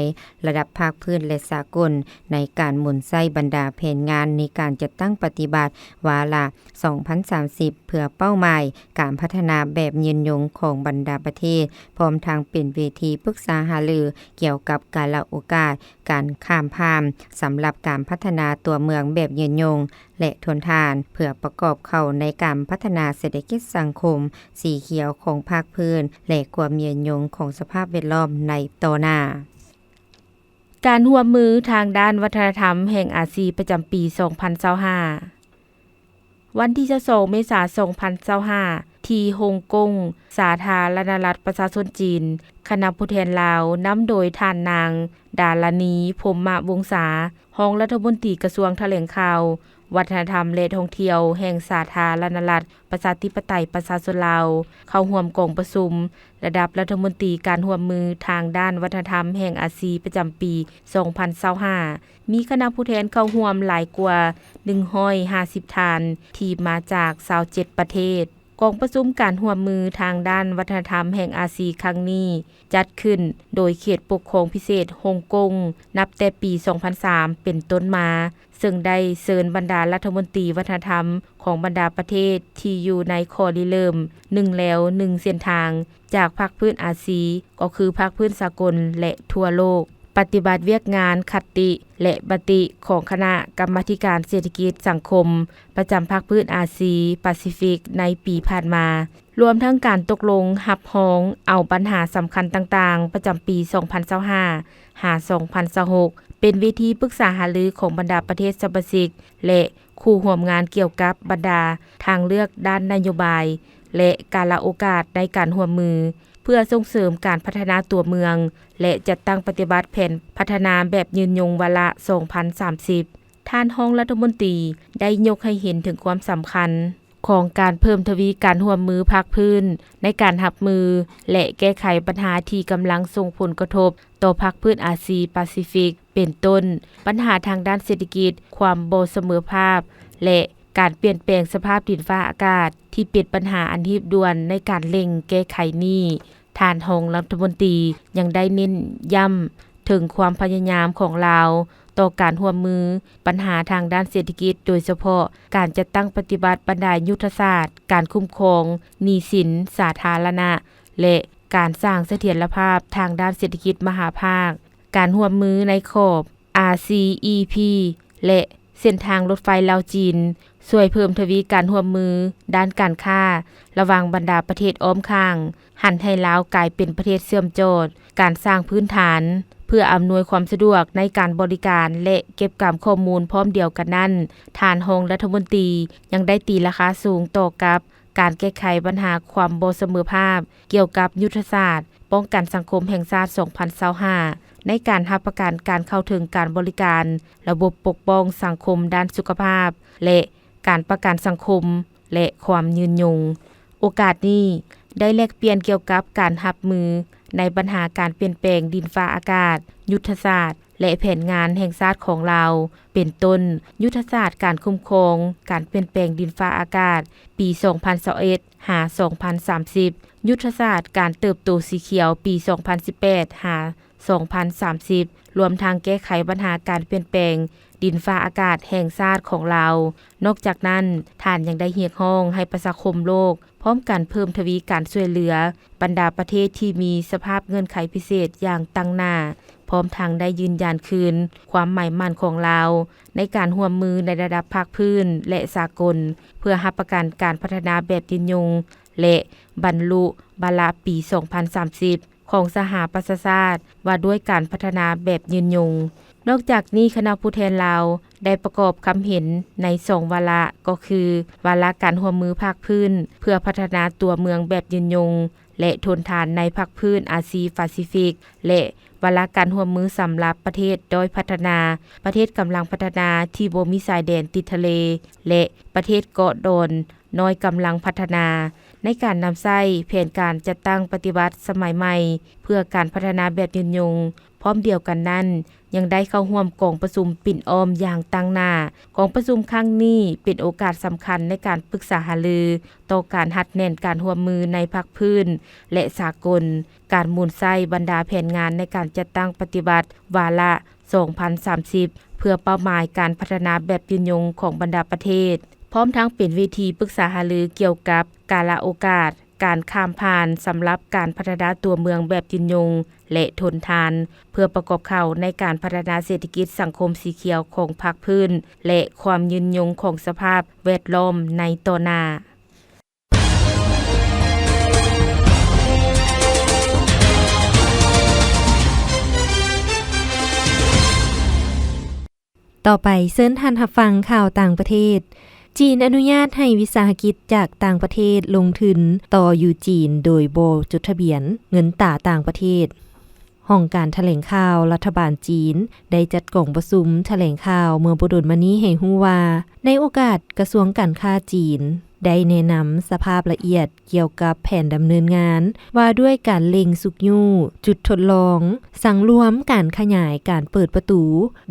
ລະດັບພາກພື້ນ ແລະ ສາກົນ ໃນການໝູນໃຊ້ບັນດາແຜນງານໃນການຈັດຕັ້ງປະຕິບັດວາລະສອງພັນສາມສິບ ເພື່ອເປົ້າໝາຍການພັດທະນາແບບຍືນຍົງຂອງບັນດາປະເທດ, ພ້ອມທັງເປັນເວທີປຶກສາຫາລືກ່ຽວກັບກາລະໂອກາດ ການຂ້າມຜ່ານສຳລັບການພັດທະນາຕົວເມືອງແບບຍືນຍົງ ແລະ ທົນທານ ເພື່ອປະກອບເຂົ້າໃນການພັດທະນາເສດຖະກິດສັງຄົມສີຂຽວຂອງພາກພື້ນ ແລະ ຄວາມຍືນຍົງຂອງສະພາບແວດລ້ອມໃນຕໍ່ໜ້າ. ການຮ່ວມມືທາງດ້ານວັດທະນະທຳແຫ່ງອາຊີປະຈຳປີສອງພັນຊາວຫ້າ. ວັນທີຊາວສອງ ເມສາ ສອງພັນຊາວຫ້າ ທີ່ຮົງກົງ ສາທາລະນະລັດປະຊາຊົນຈີນ, ຄະນະຜູ້ແທນລາວ ນຳໂດຍທ່ານນາງ ດາລະນີ ພົມມະວົງສາ, ຮອງລັດຖະມົນຕີກະຊວງຖະແຫຼງຂ່າວ, ວັດທະນະທຳ ແລະ ທ່ອງທ່ຽວ ແຫ່ງສາທາລະນະລັດ ປະຊາທິປະໄຕປະຊາຊົນລາວ ເຂົ້າຮ່ວມກອງປະຊຸມລະດັບລັດຖະມົນຕີການຮ່ວມມືທາງດ້ານວັດທະນະທຳແຫ່ງອາຊີປະຈຳປີສອງພັນຊາວຫ້າ ມີຄະນະຜູ້ແທນເຂົ້າຮ່ວມຫຼາຍກວ່າໜຶ່ງຮ້ອຍຫ້າສິບທ່ານ ທີ່ມາຈາກຊາວເຈັດປະເທດ. ກອງປະຊຸມການຮ່ວມມືທາງດ້ານວັດທະນະທຳແຫ່ງອາຊີຄັ້ງນີ້ ຈັດຂຶ້ນໂດຍເຂດປົກຄອງພິເສດຮົງກົງ ນັບແຕ່ປີສອງພັນສາມເປັນຕົ້ນມາ, ເຊິ່ງໄດ້ເຊີນບັນດາລັດຖະມົນຕີວັດທະນະທຳຂອງບັນດາປະເທດທີ່ຢູ່ໃນຂໍ້ລິເລີ່ມໜຶ່ງແລວໜຶ່ງເສັ້ນທາງ ຈາກພາກພື້ນອາຊີ ກໍຄືພາກພື້ນສາກົນ ແລະ ທົ່ວໂລກ, ປະຕິບັດວຽກງານຄະຕິ ແລະ ມະຕິຂອງຄະນະກຳມາທິການເສດຖະກິດສັງຄົມ ປະຈຳພາກພື້ນອາຊີປາຊີຟິກໃນປີຜ່ານມາ, ລວມທັງການຕົກລົງຮັບຮອງເອົາບັນຫາສຳຄັນຕ່າງໆ ປະຈຳປີສອງພັນຊາວຫ້າ ຫາ ສອງພັນຊາວຫົກ ເປັນເວທີປຶກສາຫາລືຂອງບັນດາປະເທດສະມາຊິກ ແລະ ຄູ່ຮ່ວມງານກ່ຽວກັບບັນດາທາງເລືອກດ້ານນະໂຍບາຍ ແລະ ກາລະໂອກາດໃນການຮ່ວມມື ເພື່ອສົ່ງເສີມການພັດທະນາຕົວເມືອງ ແລະ ຈັດຕັ້ງປະຕິບັດແຜນພັດທະນາແບບຍືນຍົງວາລະສອງພັນສາມສິບ. ທ່ານຮອງລັດຖະມົນຕີໄດ້ຍົກໃຫ້ເຫັນເຖິງຄວາມສຳຄັນຂອງການເພີ່ມທະວີການຮ່ວມມືພາກພື້ນໃນການຮັບມື ແລະ ແກ້ໄຂບັນຫາທີ່ກຳລັງສົ່ງຜົນກະທົບຕໍ່ພາກພື້ນອາຊີປາຊີຟິກ ເປັນຕົ້ນ ບັນຫາທາງດ້ານເສດຖະກິດ, ຄວາມບໍ່ສະເໝີພາບ ແລະ ການປ່ຽນແປງສະພາບດິນຟ້າອາກາດ ທີ່ເປັນບັນຫາອັນຮີບດ່ວນໃນການເລັ່ງແກ້ໄຂນີ້. ທ່ານຮອງລັດຖະມົນຕີຍັງໄດ້ເນັ້ນຢ້ຳເຖິງຄວາມພະຍາຍາມຂອງລາວຕໍ່ການຮ່ວມມືບັນຫາທາງດ້ານເສດຖະກິດ, ໂດຍສະເພາະການຈັດຕັ້ງປະຕິບັດບັນດາຍຸດທະສາດການຄຸ້ມຄອງໜີ້ສິນສາທາລະນະ ແລະ ການສ້າງສະຖຽນລະພາບທາງດ້ານເສດຖະກິດມະຫາພາກ, ການຮ່ວມມືໃນຂອບ RCEP ແລະ ເສັ້ນທາງລົດໄຟລາວ-ຈີນ ຊ່ວຍເພີ່ມທະວີການຮ່ວມມືດ້ານການຄ້າລະຫວ່າງບັນດາປະເທດອ້ອມຂ້າງ, ຫັນໃຫ້ລາວກາຍເປັນປະເທດເຊື່ອມຈອດ, ການສ້າງພື້ນຖານເພື່ອອຳນວຍຄວາມສະດວກໃນການບໍລິການ ແລະ ເກັບກຳຂໍ້ມູນ. ພ້ອມດຽວກັນນັ້ນ, ທ່ານຮອງລັດຖະມົນຕີຍັງໄດ້ຕີລາຄາສູງຕໍ່ກັບ ການແກ້ໄຂບັນຫາຄວາມບໍ່ສະເໝີພາບ ກ່ຽວກັບຍຸດທະສາດປ້ອງກັນສັງຄົມແຫ່ງຊາດສອງພັນຊາວຫ້າ ໃນການຮັບປະກັນການເຂົ້າເຖິງການບໍລິການ, ລະບົບປົກປ້ອງສັງຄົມດ້ານສຸຂະພາບ ແລະ ການປະກັນສັງຄົມ ແລະ ຄວາມຍືນຍົງ. ໂອກາດນີ້ໄດ້ແລກປ່ຽນກ່ຽວກັບການຮັບມືໃນບັນຫາການປ່ຽນແປງດິນຟ້າອາກາດ, ຍຸດທະສາດ ແລະ ແຜນງານແຫ່ງຊາດຂອງລາວ ເປັນຕົ້ນ ຍຸດທະສາດການຄຸ້ມຄອງການປ່ຽນແປງດິນຟ້າອາກາດ ປີສອງພັນຊາວເອັດ ຫາ ສອງພັນສາມສິບ, ຍຸດທະສາດການເຕີບໂຕສີຂຽວ ປີສອງພັນສິບແປດ ຫາ ສອງພັນສາມສິບ, ລວມທັງແກ້ໄຂບັນຫາການປ່ຽນແປງດິນຟ້າອາກາດແຫ່ງຊາດຂອງລາວ. ນອກຈາກນັ້ນ, ທ່ານຍັງໄດ້ຮຽກຮ້ອງໃຫ້ປະຊາຄົມໂລກ ພ້ອມກັນເພີ່ມທະວີການຊ່ວຍເຫຼືອບັນດາປະເທດທີ່ມີສະພາບເງື່ອນໄຂພິເສດຢ່າງຕັ້ງໜ້າ, ພ້ອມທັງໄດ້ຢືນຢັນຄືນຄວາມໝາຍໝັ້ນຂອງລາວໃນການຮ່ວມມືໃນລະດັບພາກພື້ນ ແລະ ສາກົນ ເພື່ອຮັບປະກັນການພັດທະນາແບບຍືນຍົງ ແລະ ບັນລຸວາລະປີສອງພັນສາມສິບ ຂອງສະຫະປະຊາຊາດ ວ່າດ້ວຍການພັດທະນາແບບຍືນຍົງ. ນອກຈາກນີ້, ຄະນະຜູ້ແທນລາວໄດ້ປະກອບຄຳເຫັນໃນສອງວາລະ, ກໍຄື ວາລະການຮ່ວມມືພາກພື້ນເພື່ອພັດທະນາຕົວເມືອງແບບຍືນຍົງ ແລະ ທົນທານໃນພາກພື້ນອາຊີປາຊີຟິກ ແລະ ວາລະການຮ່ວມມືສຳລັບປະເທດດ້ອຍພັດທະນາ, ປະເທດກຳລັງພັດທະນາທີ່ບໍ່ມີຊາຍແດນຕິດທະເລ ແລະ ປະເທດເກາະດອນນ້ອຍກຳລັງພັດທະນາ ໃນການນຳໃຊ້ແຜນການຈັດຕັ້ງປະຕິບັດສະໄໝໃໝ່ ເພື່ອການພັດທະນາແບບຍືນຍົງ. ພ້ອມດຽວກັນນັ້ນ, ຍັງໄດ້ເຂົ້າຮ່ວມກອງປະຊຸມປິ່ນອ້ອມຢ່າງຕັ້ງໜ້າ. ກອງປະຊຸມຄັ້ງນີ້ເປັນໂອກາດສຳຄັນໃນການປຶກສາຫາລືຕໍ່ການຮັດແໜ້ນການຮ່ວມມືໃນພາກພື້ນ ແລະ ສາກົນ, ການໝູນໃຊ້ບັນດາແຜນງານໃນການຈັດຕັ້ງປະຕິບັດວາລະສອງພັນສາມສິບ ເພື່ອເປົ້າໝາຍການພັດທະນາແບບຍືນຍົງຂອງບັນດາປະເທດ, ພ້ອມທັງເປັນເວທີປຶກສາຫາລືກ່ຽວກັບກາລະໂອກາດ ການຂ້າມຜ່ານສຳລັບການພັດທະນາຕົວເມືອງແບບຍືນຍົງ ແລະ ທົນທານ ເພື່ອປະກອບເຂົ້າໃນການພັດທະນາເສດຖະກິດສັງຄົມສີຂຽວຂອງພາກພື້ນ ແລະ ຄວາມຍືນຍົງຂອງສະພາບແວດລ້ອມໃນຕໍ່ໜ້າ. ຕໍ່ໄປເຊີນທ່ານຮັບຟັງຂ່າວຕ່າງປະເທດ. ຈີນອະນຸຍາດໃຫ້ວິສາຫະກິດຈາກຕ່າງປະເທດລົງທຶນຕໍ່ຢູ່ຈີນໂດຍບໍ່ຈົດທະບຽນເງິນຕາຕ່າງປະເທດ. ຫ້ອງການຖະແຫຼງຂ່າວລັດຖະບານຈີນໄດ້ຈັດກອງປະຊຸມຖະແຫຼງຂ່າວເມື່ອບໍ່ດົນມານີ້ໃຫ້ຮູ້ວ່າ ໃນໂອກາດກະຊວງການຄ້າຈີນ ໄດ້ແນະນຳສະພາບລະອຽດກ່ຽວກັບແຜນດຳເນີນງານວ່າດ້ວຍການເລັ່ງຊຸກຍູ້ຈຸດທົດລອງ ສັງລວມການຂະຫຍາຍການເປີດປະຕູ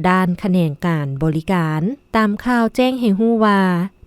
ດ້ານຂະແໜງການບໍລິການ. ຕາມຂ່າວແຈ້ງໃຫ້ຮູ້ວ່າ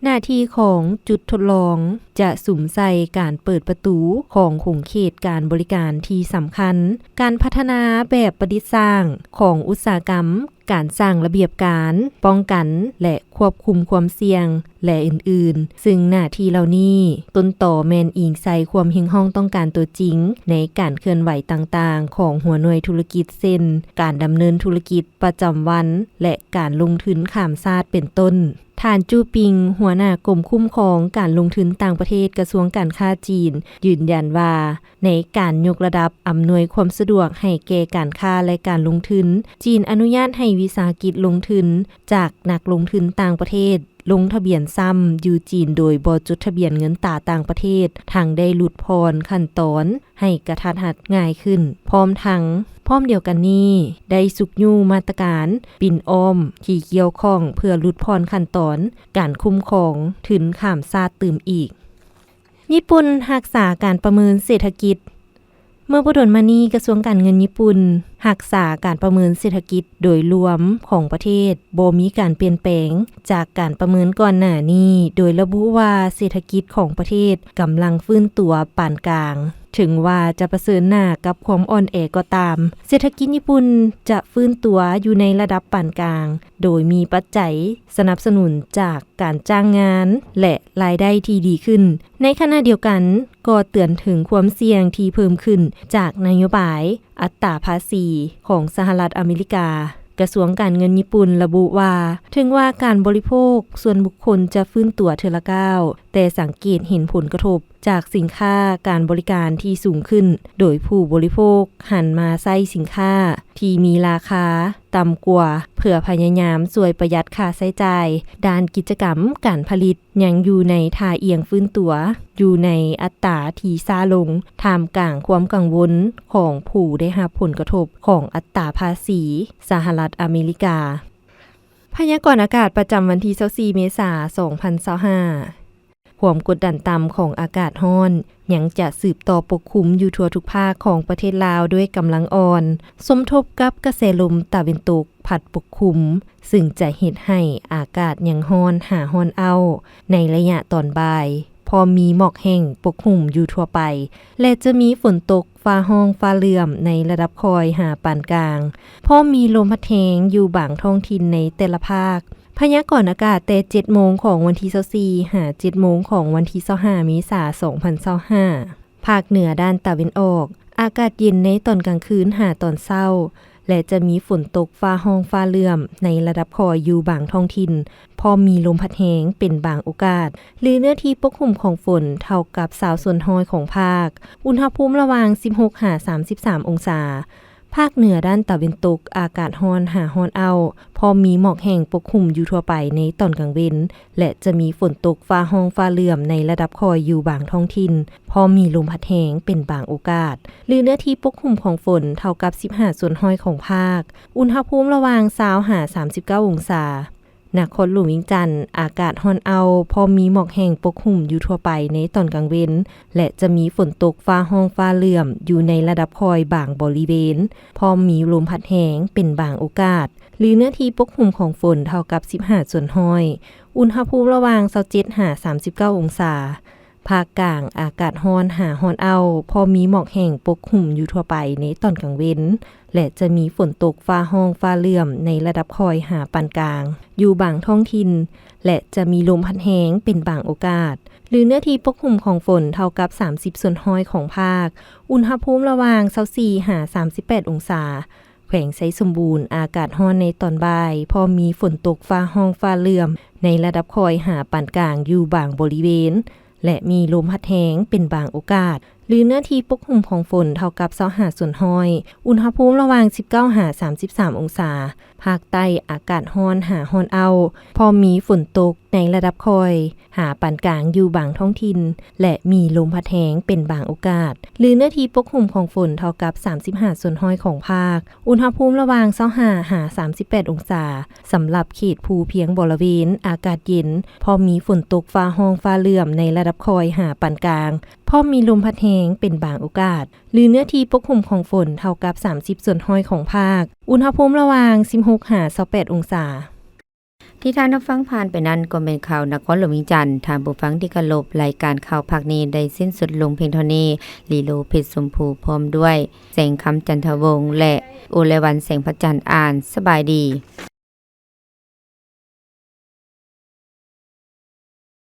ໜ້າທີ່ຂອງຈຸດທົດລອງຈະສຸມໃສ່ການເປີດປະຕູຂອງຂົງເຂດການບໍລິການທີ່ສຳຄັນ, ການພັດທະນາແບບປະດິດສ້າງຂອງອຸດສາຫະກຳ, ການສ້າງລະບຽບການປ້ອງກັນ ແລະ ຄວບຄຸມຄວາມສ່ຽງ ແລະ ອື່ນໆ, ຊຶ່ງໜ້າທີ່ເຫຼົ່ານີ້ຕົ້ນຕໍແມ່ນອີງໃສ່ຄວາມຮຽກຮ້ອງຕ້ອງການຕົວຈິງໃນການເຄື່ອນໄຫວຕ່າງໆຂອງຫົວໜ່ວຍທຸລະກິດ ເຊັ່ນ ການດຳເນີນທຸລະກິດປະຈຳວັນ ແລະ ການລົງທຶນຂ້າມຊາດເປັນຕົ້ນ. ທ່ານ ຈູປິງ, ຫົວໜ້າກົມຄຸ້ມຄອງການລົງທຶນຕ່າງປະເທດ ກະຊວງການຄ້າຈີນ ຢືນຢັນວ່າ ໃນການຍົກລະດັບອຳນວຍຄວາມສະດວກໃຫ້ແກ່ການຄ້າ ແລະ ການລົງທຶນ, ຈີນອະນຸຍາດໃຫ້ວິສາຫະກິດລົງທຶນຈາກນັກລົງທຶນຕ່າງປະເທດລົງທະບຽນຊ້ຳຢູ່ຈີນໂດຍບໍ່ຈົດທະບຽນເງິນຕາຕ່າງປະເທດ, ທັງໄດ້ຫຼຸດຜ່ອນຂັ້ນຕອນໃຫ້ກະທັດຮັດງ່າຍຂຶ້ນ. ພ້ອມທັງ, ພ້ອມດຽວກັນນີ້ ໄດ້ຊຸກຍູ້ມາດຕະການປິ່ນອ້ອມທີ່ກ່ຽວຂ້ອງເພື່ອຫຼຸດຜ່ອນຂັ້ນຕອນການຄຸ້ມຄອງທຶນຂ້າມຊາດຕື່ມອີກ. ຍີ່ປຸ່ນຮັກສາການປະເມີນເສດຖະກິດ. ເມື່ອບໍ່ດົນມານີ້, ກະຊວງການເງິນຍີ່ປຸ່ນຮັກສາການປະເມີນເສດຖະກິດໂດຍລວມຂອງປະເທດບໍ່ມີການປ່ຽນແປງຈາກການປະເມີນກ່ອນໜ້ານີ້, ໂດຍລະບຸວ່າເສດຖະກິດຂອງປະເທດກຳລັງຟື້ນຕົວປານກາງ. ເຖິງວ່າຈະປະເຊີນໜ້າກັບຄວາມອ່ອນແອກໍຕາມ, ເສດຖະກິດຍີ່ປຸ່ນຈະຟື້ນຕົວຢູ່ໃນລະດັບປານກາງ, ໂດຍມີປັດໄຈສະໜັບສະໜູນຈາກການຈ້າງງານ ແລະ ລາຍໄດ້ທີ່ດີຂຶ້ນ. ໃນຂະນະດຽວກັນ, ກໍເຕືອນເຖິງຄວາມສ່ຽງທີ່ເພີ່ມຂຶ້ນຈາກນະໂຍບາຍອັດຕາພາສີຂອງສະຫະລັດອາເມລິກາ. ກະຊວງການເງິນຍີ່ປຸ່ນລະບຸວ່າ, ເຖິງວ່າການບໍລິໂພກສ່ວນບຸກຄົນຈະຟື້ນຕົວເທື່ອລະກ້າວ, ແຕ່ສັງເກດເຫັນຜົນກະທົບຈາກສິນຄ້າການບໍລິການທີ່ສູງຂຶ້ນ, ໂດຍຜູ້ບໍລິໂພກຫັນມາໃຊ້ສິນຄ້າທີ່ມີລາຄາຕ່ຳກວ່າ ເພື່ອພະຍາຍາມຊ່ວຍປະຢັດຄ່າໃຊ້ຈ່າຍດ້ານກິດຈະກຳການຜະລິດ. ຍັງຢູ່ໃນທ່າອ່ຽງຟື້ນຕົວຢູ່ໃນອັດຕາທີ່ຊ້າລົງ, ທ່າມກາງຄວາມກັງວົນຂອງຜູ້ໄດ້ຮັບຜົນກະທົບຂອງອັດຕາພາສີສະຫະລັດອາເມລິກາ. ພະຍາກອນອາກາດປະຈຳວັນທີຊາວສີ່ເມສາສອງພັນຊາວຫ້າ. ຄວາມກົດດັນຕ່ຳຂອງອາກາດຮ້ອນຍັງຈະສືບຕໍ່ປົກຄຸມຢູ່ທົ່ວທຸກພາກຂອງປະເທດລາວດ້ວຍກຳລັງອ່ອນ, ສົມທົບກັບກະແສລົມຕາເວັນຕົກພັດປົກຄຸມ, ຊຶ່ງຈະເຮັດໃຫ້ອາກາດຍັງຮ້ອນຫາຮ້ອນເອົ້າໃນໄລຍະຕອນບ່າຍ, ພ້ອມມີໝອກແຫ້ງປົກຫຸ້ມຢູ່ທົ່ວໄປ ແລະ ຈະມີຝົນຕົກ ຟ້າຮ້ອງຟ້າເຫຼື້ອມໃນລະດັບຄ່ອຍຫາປານກາງ, ພ້ອມມີລົມພັດແຮງຢູ່ບາງທ້ອງຖິ່ນໃນແຕ່ລະພາກ. ພະຍາກອນອາກາດແຕ່ເຈັດໂມງຂອງວັນທີຊາວສີ່ ຫາເຈັດໂມງຂອງວັນທີຊາວຫ້າເມສາສອງພັນຊາວຫ້າ. ພາກເໜືອດ້ານຕາເວັນອອກ, ອາກາດເຢັນໃນຕອນກາງຄືນຫາຕອນເຊົ້າ ແລະ ຈະມີຝົນຕົກຟ້າຮ້ອງຟ້າເຫຼື້ອມໃນລະດັບຄ່ອຍຢູ່ບາງທ້ອງຖິ່ນ, ພ້ອມມີລົມພັດແຮງເປັນບາງໂອກາດ, ຫຼື ເນື້ອທີ່ປົກຫຸ້ມຂອງຝົນເທົ່າກັບຊາວສ່ວນຮ້ອຍຂອງພາກ, ອຸນຫະພູມລະຫວ່າງສິບຫົກຫາສາມສິບສາມອົງສາ. ພາກເໜືອດ້ານຕາເວັນຕົກ, ອາກາດຮ້ອນຫາຮ້ອນອ້າວ, ພ້ອມມີໝອກແຫ້ງປົກຫຸ້ມຢູ່ທົ່ວໄປໃນຕອນກາງເວັນ ແລະ ຈະມີຝົນຕົກຟ້າຮ້ອງຟ້າເຫຼື້ອມໃນລະດັບຄ່ອຍຢູ່ບາງທ້ອງຖິ່ນ, ພ້ອມມີລົມພັດແຮງເປັນບາງໂອກາດ, ຫຼື ເນື້ອທີ່ປົກຫຸ້ມຂອງຝົນເທົ່າກັບສິບຫ້າສ່ວນຮ້ອຍຂອງພາກ, ອຸນຫະພູມລະຫວ່າງຊາວຫາສາມສິບເກົ້າອົງສາ. ນະຄອນຫຼວງວຽງຈັນ, ອາກາດຮ້ອນອ້າວ, ພ້ອມມີໝອກແຫ້ງປົກຫຸ້ມຢູ່ທົ່ວໄປໃນຕອນກາງເວັນ ແລະ ຈະມີຝົນຕົກຟ້າຮ້ອງຟ້າເຫຼື້ອມຢູ່ໃນລະດັບຄ່ອຍບາງບໍລິເວນ, ພ້ອມມີລົມພັດແຮງເປັນບາງໂອກາດ, ຫຼື ເນື້ອທີ່ປົກຫຸ້ມຂອງຝົນເທົ່າກັບສິບຫ້າສ່ວນຮ້ອຍ, ອຸນຫະພູມລະຫວ່າງຊາວເຈັດຫາສາມສິບເກົ້າອົງສາ. ພາກກາງ, ອາກາດຮ້ອນຫາຮ້ອນອ້າວ, ພ້ອມມີໝອກແຫ້ງປົກຫຸ້ມຢູ່ທົ່ວໄປໃນຕອນກາງເວັນ ແລະ ຈະມີຝົນຕົກຟ້າຮ້ອງຟ້າເຫຼື້ອມໃນລະດັບຄ່ອຍຫາປານກາງຢູ່ບາງທ້ອງຖິ່ນ ແລະ ຈະມີລົມພັດແຮງເປັນບາງໂອກາດ, ຫຼື ເນື້ອທີ່ປົກຫຸ້ມຂອງຝົນເທົ່າກັບສາມສິບສ່ວນຮ້ອຍຂອງພາກ, ອຸນຫະພູມລະຫວ່າງຊາວສີ່ຫາສາມສິບແປດອົງສາ. ແຂວງໄຊສົມບູນ, ອາກາດຮ້ອນໃນຕອນບ່າຍ, ພ້ອມມີຝົນຕົກຟ້າຮ້ອງຟ້າເຫຼື້ອມໃນລະດັບຄ່ອຍຫາປານກາງຢູ່ບາງບໍລິເວນ ແລະ ມີລົມພັດແຮງເປັນບາງໂອກາດ, ຫຼື ເນື້ອທີ່ປົກຫຸ້ມຂອງຝົນເທົ່າກັບຊາວຫ້າສ່ວນຮ້ອຍ, ອຸນຫະພູມລະຫວ່າງສິບເກົ້າຫາສາມສິບສາມອົງສາ. ພາກໃຕ້, ອາກາດຮ້ອນຫາຮ້ອນອ້າວ, ພ້ອມມີຝົນຕົກໃນລະດັບຄ່ອຍ ຫາປານກາງຢູ່ບາງທ້ອງຖິ່ນ ແລະ ມີລົມພັດແຮງເປັນບາງໂອກາດ, ຫຼື ເນື້ອທີ່ປົກຫຸ້ມຂອງຝົນເທົ່າກັບສາມສິບຫ້າສ່ວນຮ້ອຍຂອງພາກ, ອຸນຫະພູມລະຫວ່າງຊາວຫ້າຫາສາມສິບແປດອົງສາ. ສຳລັບເຂດພູພຽງບໍລະເວນ, ອາກາດເຢັນ, ພ້ອມມີຝົນຕົກຟ້າຮ້ອງຟ້າເຫຼື້ອມໃນລະດັບຄ່ອຍຫາປານກາງ, ພ້ອມມີລົມພັດແຮງເປັນບາງໂອກາດ, ຫຼື ເນື້ອທີ່ປົກຫຸ້ມຂອງຝົນເທົ່າກັບສາມສິບສ່ວນຮ້ອຍຂອງພາກ, ອຸນຫະພູມລະຫວ່າງສິບຫົກຫາຊາວແປດອົງສາ. ທີ່ທ່ານຮັບຟັງຜ່ານໄປນັ້ນກໍແມ່ນຂ່າວນະຄອນຫຼວງວຽງຈັນ. ທ່ານຜູ້ຟັງທີ່ເຄົາລົບ, ລາຍການຂ່າວພາກນີ້ໄດ້ສິ້ນສຸດລົງພຽງເທົ່ານີ້. ລີໂລ ເພັດຊົມພູ ພ້ອມດ້ວຍ ແສງຄຳ ຈັນທະວົງ ແລະ ໂອລາວັນ ແສງພະຈັນ ອ່ານ. ສະບາຍດີ.